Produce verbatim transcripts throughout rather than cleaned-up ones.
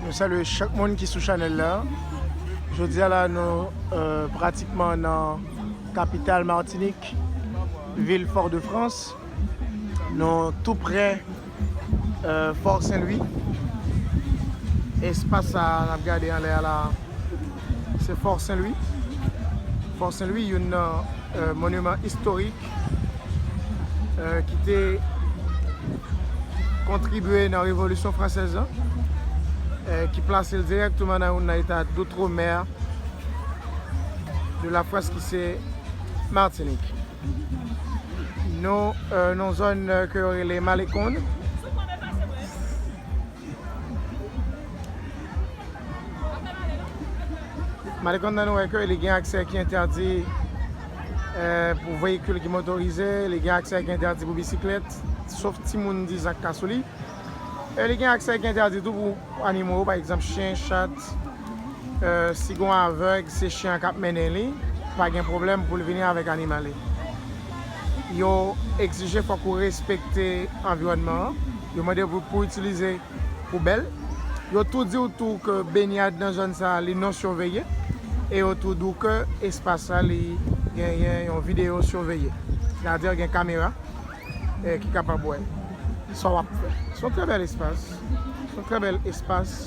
Nou salye chak moun ki sou chanèl la. Jodi a la, nou, euh, pratikman nan kapital Matinik, vil Fort-de-France. Nou tou prè, euh, Fort Saint-Louis. Espas sa a n ap gade anlè a la, se Fort Saint-Louis. Fort Saint-Louis, youn nan, euh, moniman istorik, euh, ki te kontribye nan Revolisyon Fransèz lan, euh, ki plase l dirèkteman nan youn nan eta d'outre-mer de la France, ki se Matinik. Nou, euh, nan zòn, euh, ke yo rele Malecon. Malecon nan, nou wè ke li gen aksè ki entèdi, euh, pou veyikil ki motorize, li gen aksè ki entèdi pou bisiklèt, sof timoun diz an k ka sou li. E li gen aksè ki entèdi tou pou animo, pa egzanp, chen, chat, euh, si gon avèg, se chen an k ap mennen li, pa gen pwoblèm pou l vini avèk animal li. Yo egzije fòk ou respekte anviwònman an. Yo mande pou, pou itilize poubèl. Yo tou di w tou ke benyad nan zòn sa a, li non siveye. E yo tou di w ke espas sa, li genyen yon videyo siveye. Sètadi gen kamera, eh, ki kapab wè sa w ap fè. Se yon trè bèl espas. Se yon trè bèl espas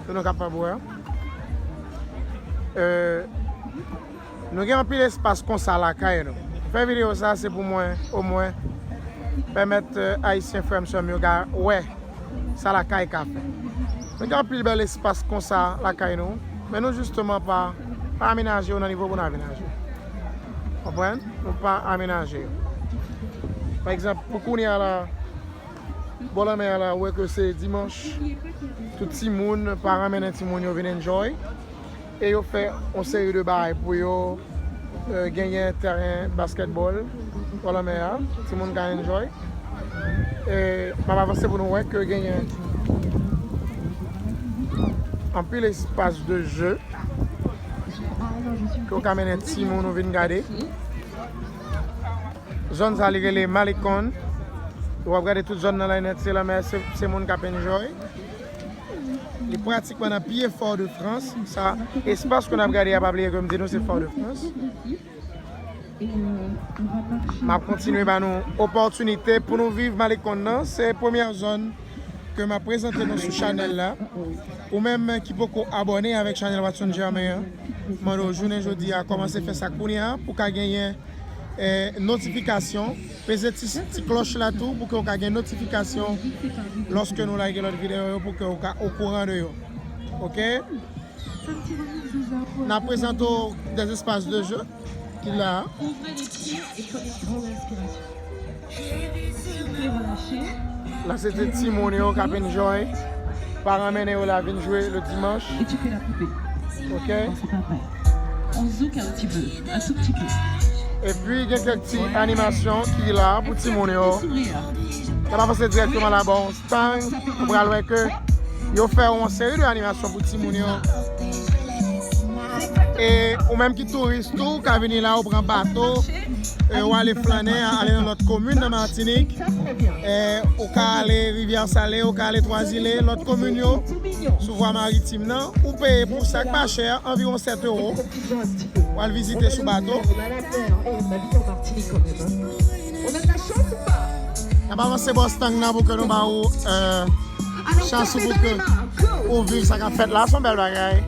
ke nou kapab wè. Eh, Nou gen anpil espas konsa lakay nou. Fè videyo sa, se pou mwen, omwen, pèmèt, euh, Ayisyen frè m, sè m yo ga wè sa lakay ka fè. Nou gen anpil bèl espas konsa lakay nou, men nou jisteman pa, pa amenaje yo nan nivo pou n amenaje yo. Konprann? Nou pa amenaje yo. Pa egzanp, pou kounye a la, bò lanmè a la, ou wè ke se dimanch, tout timoun, paran mennen timoun yo vin enjoy. E yo fè yon seri de bagay pou yo, euh, genyen tèren baskètbòl bò lanmè a, timoun ka enjoy. E m ap avanse pou nou wè ke genyen anpil espas de jeu ke w ka mennen timoun ou vin gade. Zòn sa li rele Malecon. W ap gade tout zòn nan la nèt, se lanmè, se, se moun k ap enjoy. Li pratikman nan pye Fort-de-France. Sa, espas ke n ap gade a, pa bliye ke m di nou se Fort-de-France. M ap kontinye ba nou opòtinite pou nou viv Malecon nan. Se premyè zòn ke m ap prezante nou sou chanèl la. Ou menm ki poko abòne avèk chanèl Watson Germain an, mande w jounen jodi a, kòmanse fè sa kounye a pou w ka genyen, eh, notifikasyon. Peze ti, ti klòch la tou pou ke w ka gen notifikasyon lòske nou lage lòt videyo yo, pou ke w ka okouran de yo. Oke? N ap prezante w des espaces de jeu ki la. Ouvrez les pieds et prenez une grande inspiration. Soufflez, relâchez. La, se te timoun yo k ap enjoy. Paran mennen yo la vin jwe le dimanche. Et tu fais la poupée. Ok. Non, c'est pas vrai. On zouk un petit peu, un tout petit peu. Epi, gen kèk ti animasyon ki la pou timoun yo. N ap avanse dirèkteman la, bon, Tang, ou pral wè ke yo fè yon seri de animasyon pou timoun yo. E ou menm ki touris tou, ou ka vini la, ou pran bato, e ou ale flannen, ale nan lòt komin nan Matinik, e ou ka ale Rivyè Sale, ou ka ale Twazile, lòt komin yo, sou vwa maritim nan, ou peye pou sa k pa chè, anviwon sèt ewo. Ou al vizite sou bato. N ap avanse bò Tang nan pou ke nou ba ou, euh, chans pou ke ou viv sa k ap fèt la. Se yon bèl bagay.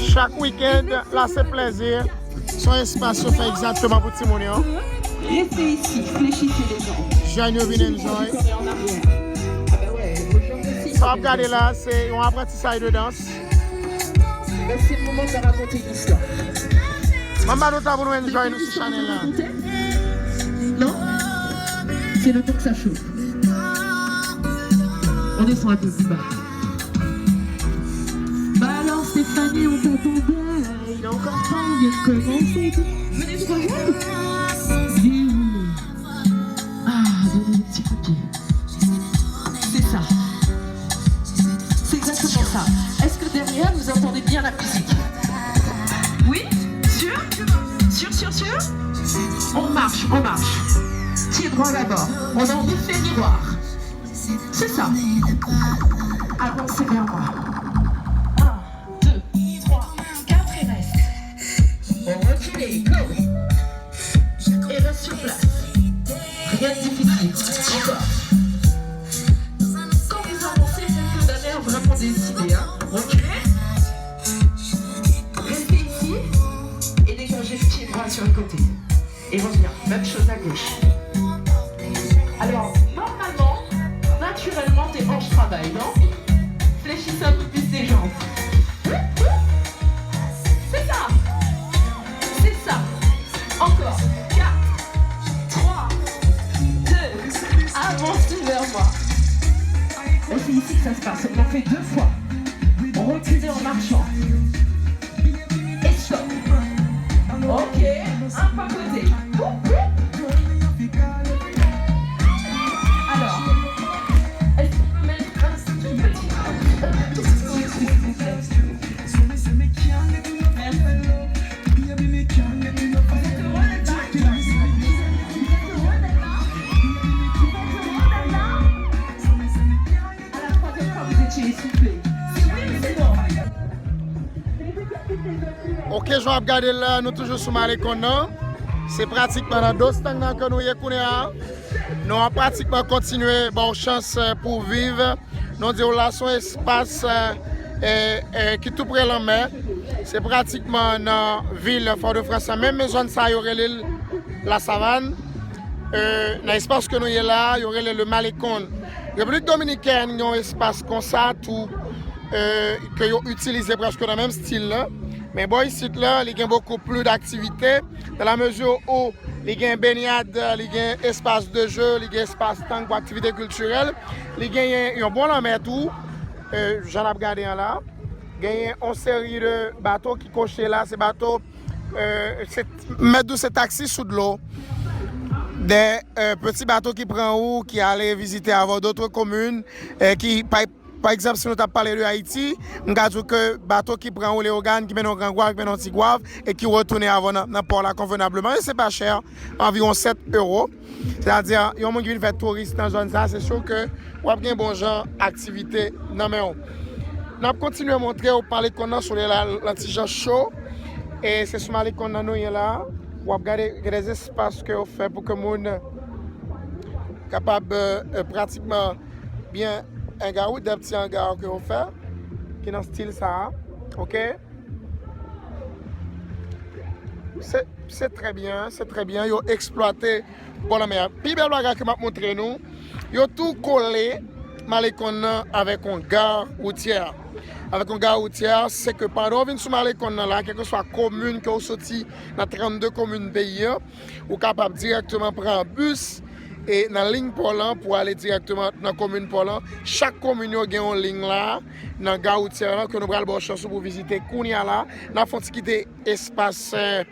Chak wikenn, la se plèzi. Se yon espas yo fè egzakteman pou timoun yo. Restez ici, fléchissez les jambes. Jèn yo vin enjoy. Sa w ap gade la, se yon aprantisaj de dans. C'est le moment de raconter une histoire. Mwen ba nou tan pou nou enjoy nou sou chanèl la. Non? C'est le temps que ça chauffe. On descend un peu plus bas. Bah alors Stéphanie, on t'attendait. Il est encore temps, on vient de commencer. Venez vous rejoindre. Déroulez. Ah, donnez des petits coups de pied. C'est ça. C'est exactement ça. Est-ce que derrière, vous entendez bien la musique ? Oui ? Sûr ? Sûr, sûr, sûr ? On marche, on marche. Pied droit d'abord. On a envie de faire miroir. C'est ça. Avancez vers moi. Et go. Et reste sur place. Rien de difficile. Encore. Quand vous avancez, c'est que vous avez vraiment décidé, hein. Reculez. Restez ici et dégagez le pied droit sur le côté. Et revenir. Même chose à gauche. Alors, normalement, naturellement, tes hanches travaillent, non? Fléchissez un peu plus tes jambes. C'est ça. C'est ça. Encore. Quatre, trois, deux, avancez vers moi. Et c'est ici que ça se passe. On en fait deux fois. Reculez en marchant. Et stop. Ok, un pas côté. Houp, houp. Alors, est-ce qu'on peut mettre un petit, un tout petit peu, s'il vous plaît? Merci. Vous êtes heureux d'être là? Vous êtes heureux d'être là? Vous êtes heureux d'être là? À la troisième fois, vous étiez essoufflé. C'est oui, mais c'est bon. Ok, jan w ap gade l la, nou toujou sou Malecon nan. Se pratikman nan Dostang nan ke nou ye kounye a. Nou ap pratikman kontinye ba w chans, eh, pou w viv. Nou di w la se yon espas, eh, eh, eh, ki tou pre lanmè. Se pratikman nan vil Fòdofrans la. Menm zòn sa yo rele l Lasavàn. Eh, nan espas ke nou ye la, yo rele le Malecon. Repiblik Dominikèn gen yon espas konsa tou, eh, ke yo itilize prèske nan menm stil la. Men bò isit la, li gen beaucoup plus d'activités, dans la mesure où li gen benyad, li gen espas de jeu, li gen espas tank pou aktivite kiltirèl, li genyen yon bon lanmè tou, eh, jan n ap gade an la. Genyen yon seri de bato ki koche la, se bato, eh, se, mèt di w se taxi sous l'eau. Des, eh, petits bateaux ki pran ou, ki ale vizite avè w d'autres communes, eh, ki, pa, pa egzanp, si nou t ap pale de Ayiti, m ka di w ke bato ki pran ou Leyogàn, ki mennen w Gran Gwav, ki mennen w Ti Gwav, e ki retounen avè w nan, nan pò la konvenableman. E se pa chè, anviwon sèt ewo. Sètadi, yon moun ki vin fè touris nan zòn sa, se si ke w ap gen bon jan aktivite nan men w. N ap kontinye montre w Malecon nan, solèy la, l an ti jan cho. E se sou Malecon nan nou ye la. W ap gade, gen de espas ke yo fè pou ke moun kapab, eh, pratikman byen hang out, de ti anga ke yo fè, ki nan stil sa a. Ok? Se, se trè byen, se trè byen. Yo eksplwate bò lanmè a. Pi bèl bagay ke m ap montre nou, yo tou kole Malecon nan avèk yon gare routière. Avèk yon gare routière, se ke pandan w vin sou Malecon nan la, kèlkeswa komin ke w soti nan trannde komin peyi a, ou kapab dirèkteman pran bis e nan liy pò lan pou ale dirèkteman nan komin pò lan. Chak komin yo gen yon liy la nan gare routière lan ke nou pral ba w chans pou w vizite kounye a la. N ap fè yon ti kite espas, eh,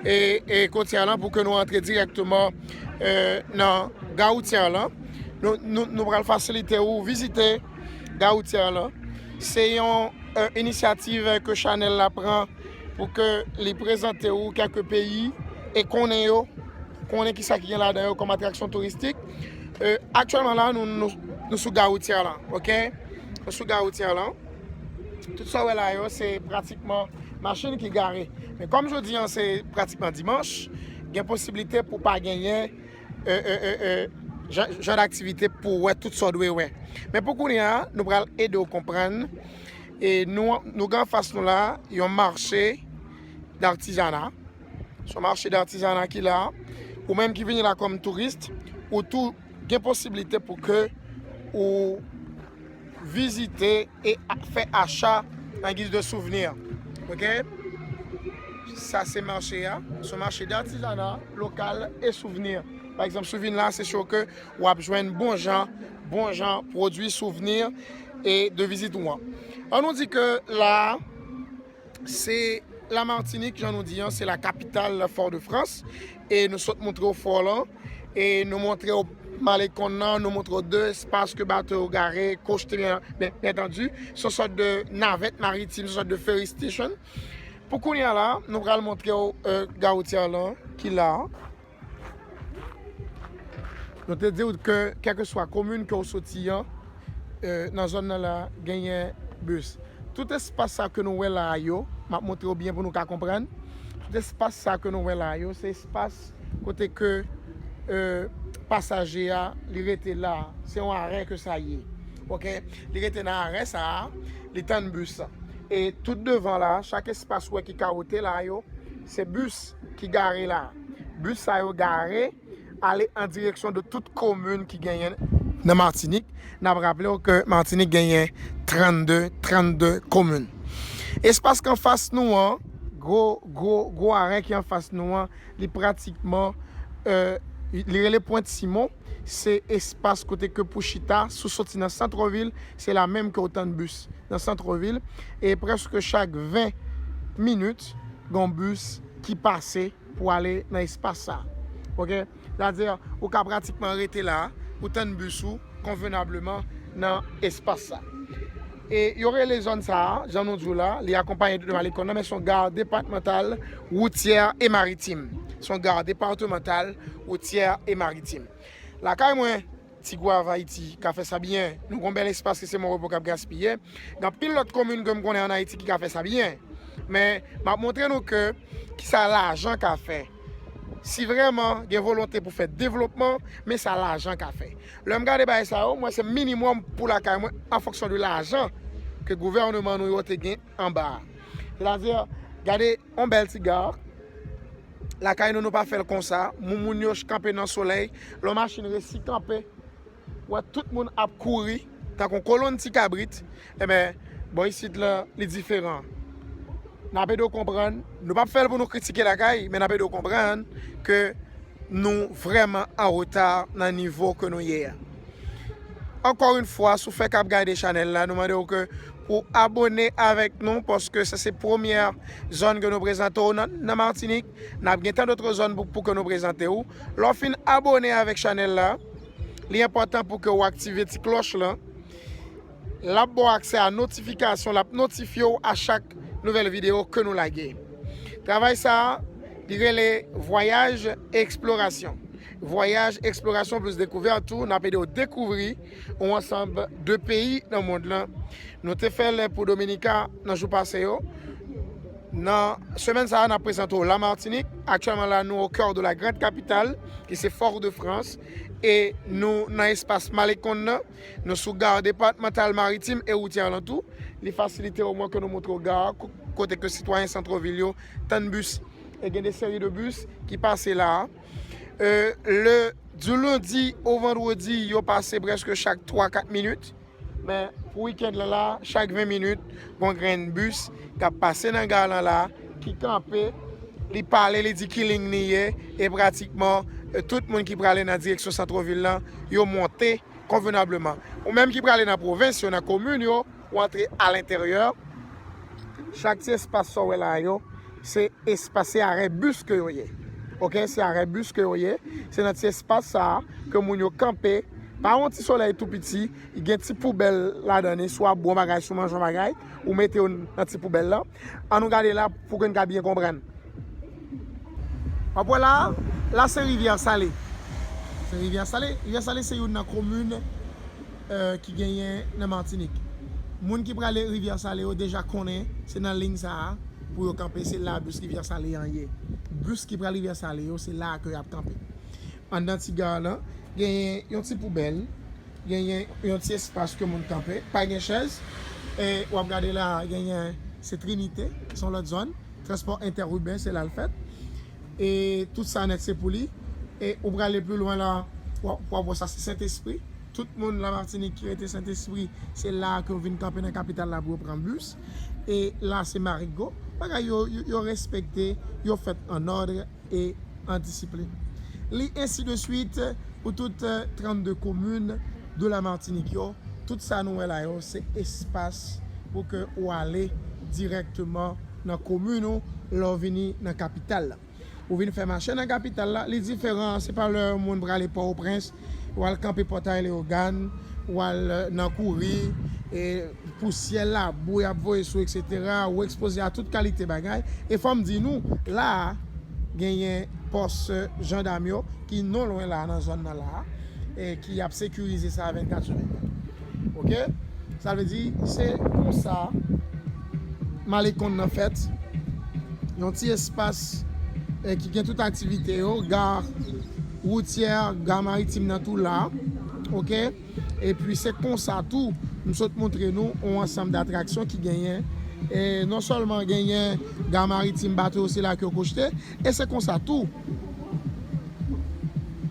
e, e kote a lan pou ke nou antre dirèkteman, eh, nan gare routière lan. Nou, nou, nou pral fasilite ou vizite gare routière lan. Se yon, eh, inisyativ ke Chanel la pran pou ke li prezante ou kèk peyi e konnen yo, konnen kisa ki gen ladan yo kòm atraksyon touristik. Eh, aktyèlman la, nou, nou, nou sou gare routière lan, ok? Nou sou gare routière lan. Tout sa w wè la yo, se pratikman machin ki gare. Men kòm jodi an se pratikman dimanch, gen posiblite pou pa genyen, eh, eh, eh, eh, jan, jan daktivite pou w wè tout sa w dwe wè. Men pou kounye a, nou pral ede w konprann. E nou, nou gen anfas nou la, yon mache d'artisanat. Se yon mache d'artisanat ki la. Ou menm ki vini la kòm touris, ou tou gen posiblite pou ke ou vizite e a, fè acha an giz de souvnir. Ok? Sa se mache a. Se yon mache d'artisanat local et souvenir. Pa egzanp, si w vin la, se si ke w ap jwenn bon jan, bon jan pwodui souvnir e de vizit ou an. An nou di ke la, se Lamatinik, jan nou di an, se la kapital Fòdofrans. E nou sot montre w fò lan. E nou montre w Malecon nan, nou montre w de espas ke bato yo gare, koste, byen, byen, byen antandi. Se yon sòt de navèt maritim, se yon sòt de ferry station. Pou kounye a la, nou pral montre w, eh, gare routière lan, ki la. Nou te di w ke kèlkeswa komin ke w soti an, eh, nan zòn nan la, genyen bis. Tout espas sa ke nou wè la a yo, m ap montre w byen pou nou ka konprann. Tout espas sa ke nou wè la yo, se espas kote ke euh, pasaje a, li rete la. Se yon arè ke sa ye. Ok? Li rete nan arè sa a, li tann bis. E tout devan la, chak espas ou wè ki kawote la yo, se bis ki gare la. Bis sa yo gare, ale an direksyon de tout komin ki genyen nan Matinik. N ap raple w ke Matinik genyen trannde, trannde komin. Espas k anfas nou an, gwo, gwo, gwo arè ki anfas nou an, li pratikman, euh, li rele Pwent Simon. Se espas kote ke pou chita, si w soti nan santvil, se la menm ke w tann bis nan santvil. E prèske chak ven minit, gen yon bis ki pase pou ale nan espas sa. Ok? Sètadi, ou ka pratikman rete la, ou tann bis ou konvenableman nan espas sa. E yo rele zòn sa a, jan nou di w la, li akonpaye de Malecon nan, men se yon gare départementale, routière et maritime. Se yon gare départementale, routière et maritime. Lakay mwen, Ti Gwav Ayiti ka fè sa byen. Nou gon bèl espas ki se Mon Repos k ap gaspiye. Gen anpil lòt komin ke m konnen ann Ayiti ki ka fè sa byen. Men, m ap montre nou ke kisa lajan ka fè. Si vrèman gen volonte pou fè devlopman, men sa lajan ka fè. Lè m gade bagay sa yo, m wè se minimòm pou lakay mwen an fonksyon de lajan ke gouvènman nou yo te gen anba a. Sètadi, gade yon bèl ti gare. Lakay nou, nou pa fè l konsa. Moun, moun yo kanpe nan solèy. Lè yon machin resi kanpe, wè tout moun ap kouri tankou kolonn ti kabrit. Enben, bò isit la, li diferan. N ap ede w konprann. Nou p ap fè l pou nou kritike lakay, men n ap ede w konprann ke nou vrèman an reta nan nivo ke nou ye a. Ankò yon fwa, si w fèk ap gade chanèl la, nou mande w ke pou abone avèk nou, paske sa se premyè zòn ke nou prezante w nan, nan Matinik. N ap gen tan dòt zòn pou, pou ke nou prezante w. Lè w fin abone avèk chanèl la, li enpòtan pou ke w aktive ti klòch lan. L ap ba w aksè a notifikasyon, l ap notifye w a chak nouvèl videyo ke nou lage. Travay sa a, li rele Voyage Exploration. Voyage Exploration plus Découverte tou, n ap ede w dekouvri yon ansanm de peyi nan mond lan. Nou te fè l pou Dominika nan jou pase yo. Nan semèn sa a, n ap prezante w la Matinik. Aktyèlman la, nou au cœur de la grande capitale, ki se Fort-de-France. E nou nan espas Malecon nan. Nou sou gare départementale maritime et routière lan tou. Li fasilite w mwen ke nou montre w gare, ko-, kote ke sitwayen santvil yo tann bis. E gen de seri de bis ki pase la a. Euh, le, du lundi au vendredi, yo pase prèske chak twa kat minit. Men pou wikenn lan la, chak ven minit, gon grenn bis k ap pase nan gare lan la, ki kanpe, li pale, li di ki liy li ye, e pratikman, euh, tout moun ki prale nan direksyon santvil lan, yo monte konvenableman. Ou menm ki prale nan pwovens yo, nan komin yo, ou antre alenteryè, chak ti espas sa w wè la yo, se espas, se arè bis ke yo ye. Ok, se arè bis ke yo ye. Se nan ti espas sa a ke moun yo kanpe. Pa yon ti solèy tou piti, gen ti poubèl ladan li, si w ap bwè yon bagay, si w manje yon bagay, ou mete yo nan ti poubèl lan. An nou gade la pou ke n ka byen konprann. W ap wè la, la se Rivyè Sale. Se Rivyè Sale. Rivyè Sale se youn nan komin, euh, ki genyen nan Matinik. Moun ki prale Rivyè Sale yo deja konnen se nan liy sa a pou yo kanpe, se la bis Rivyè Sale an ye. Bis ki pral Rivyè Sale yo, se la a ke y ap kanpe. Anndan ti gare lan, genyen yon ti poubèl, genyen yon ti espas ke moun kanpe, pa gen chèz. E w ap gade la, genyen se Trinite, se yon lòt zòn. Transpò entèriben, se la l fèt. E tout sa nèt se pou li. E ou prale pli lwen la, w ap, w ap wè sa se Sentespri. Tout moun Lamatinik ki rete Sentespri, se la ke yo vin kanpe nan kapital la pou yo pran bis. E la se Marigo. Bagay yo, yo, yo respekte, yo fèt an òd e an disiplin. Li ensi de swit pou tout, euh, trannde komin de la Matinik yo. Tout sa nou wè la yo, se espas pou ke ou ale dirèkteman nan komin ou lè w vini nan kapital la. Ou vin fè mache nan kapital la, li diferan, se pa lè yon moun prale Pòtoprens, w al kanpe Pòtay Leyogàn, w al, euh, nan kouri, e pousyè, labou y ap voye sou, etsetera, ou ekspoze a tout kalite bagay. E fò m di nou, la a, genyen pòs jandam yo ki non lwen la a, nan zòn nan la a, e ki ap sekirize sa vennkat sou vennkat. Ok? Sa vle di, se konsa Malecon nan fèt. Yon ti espas, eh, ki gen tout aktivite yo, gar woutyè, gar maritim nan tou la, oke? Epi se konsa tou, m sot montre nou yon ansanm datraksyon ki genyen. E non sèlman genyen gar maritim, bato yo se la ke yo kochte, e se konsa tou,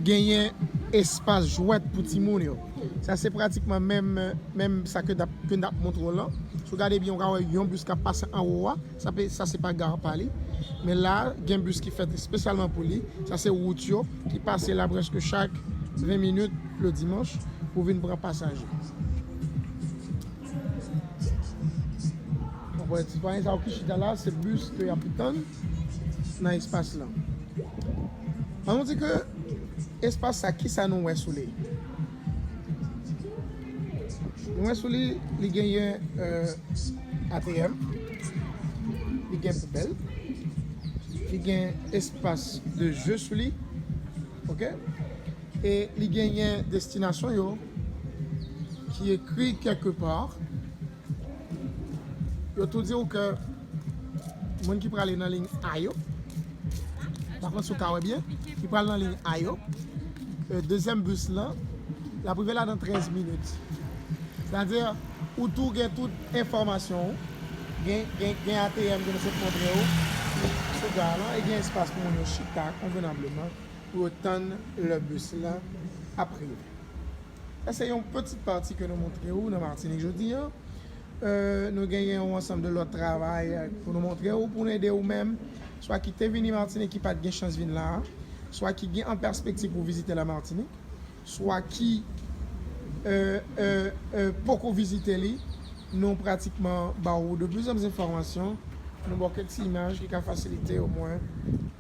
genyen espas jwèt pou timoun yo. Sa se pratikman menm, menm sa ke n ap, ke n ap montre w lan. Si w gade byen, w ka wè yon bis k ap pase anwo a. Sa pe, sa se pa gar pa li. Men la, gen bis ki fèt espesyalman pou li. Sa se wout yo ki pase la prèske chak ven minit le dimanch pou vin pran pasaje. Donk, wè, sitwayen sa yo ki chita la, se bis ke y ap tann nan espas lan. An nou di ke espas sa, kisa nou wè sou li? Nou wè sou li, li genyen, euh, A T M, li gen poubèl, li gen espas de jeu sou li, oke? E li genyen destinasyon yo ki ekri kèlke pa. Yo tou di w ke moun ki prale nan liy A yo, pa konn si w ka wè byen, ki pral nan liy A yo, e, dezyèm bis lan, l ap rive la nan trèz minit. Sètadi, ou tou gen tout enfòmasyon w, gen, gen, gen A T M ke nou sot montre w sou gar lan, e gen espas pou moun yo chita konvenableman pou yo tann lè bis lan ap rive. Sa se yon piti pati ke nou montre w nan Matinik jodi an. Euh, nou genyen yon ansanm de lòt travay pou nou montre w, pou nou ede ou menm, swa ki te vini Matinik ki pa t gen chans vin la a, swa ki gen an pèspektiv pou vizite la Matinik, swa ki, euh, euh, euh, poko vizite li. Nou pratikman ba w de plus en plus enfòmasyon, nou ba w kèk ti imaj ki ka fasilite omwen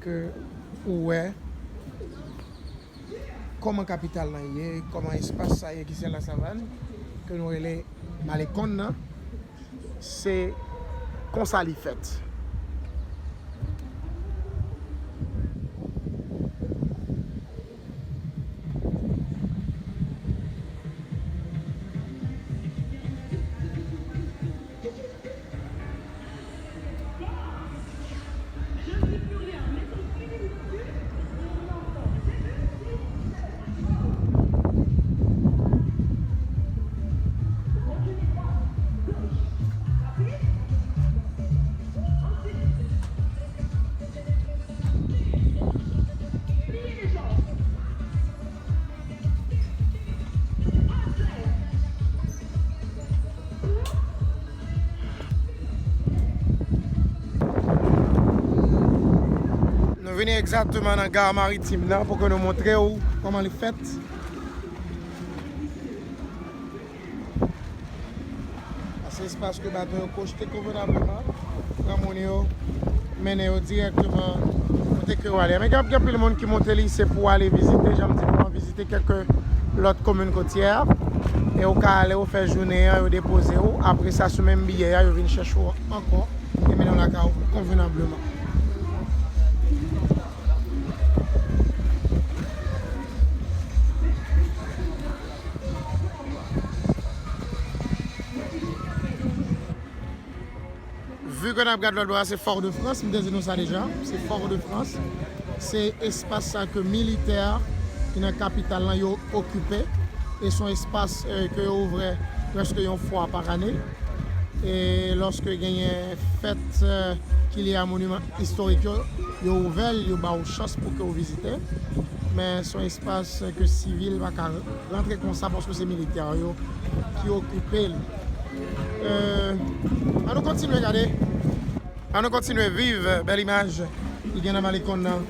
ke ou wè kòman kapital lan ye, kòman espas sa ye ki se Lasavann, ke nou rele Malecón nan, se konsa li fèt. Nou vini egzakteman nan gar maritim nan pou ke nou montre w kòman li fèt. Sa se espas ke bato yo kochte konvenableman, pran moun yo, mennen yo dirèkteman kote ke yo ale. Men gen, gen anpil moun ki monte li, se pou ale vizite, jan m di nou an, vizite kèlke lòt komin kotyè, e ou ka ale, ou fè jounen an, yo depoze w. Apre sa, sou menm biyè a, yo vin chèche w ankò, e mennen w lakay ou konvenableman. Vu ke n ap gad lòt bò a, se Fort-de-France, m te di nou sa deja, se Fort-de-France. Se espas sa ke militè ki nan kapital lan yo okipe. E se yon espas, eh, ke yo ouvè prèske yon fwa pa ane. E lòske genyen fèt, eh, ki lye a moniman istorik yo, yo ouvè l, yo ba w chans pou ke w vizite. Men se yon espas ke sivil pa ka rantre konsa paske se militè yo ki okipe l. Eh, ann nou kontinye gade. Ann nou kontinye viv bèl imaj ki gen nan Malecón nan.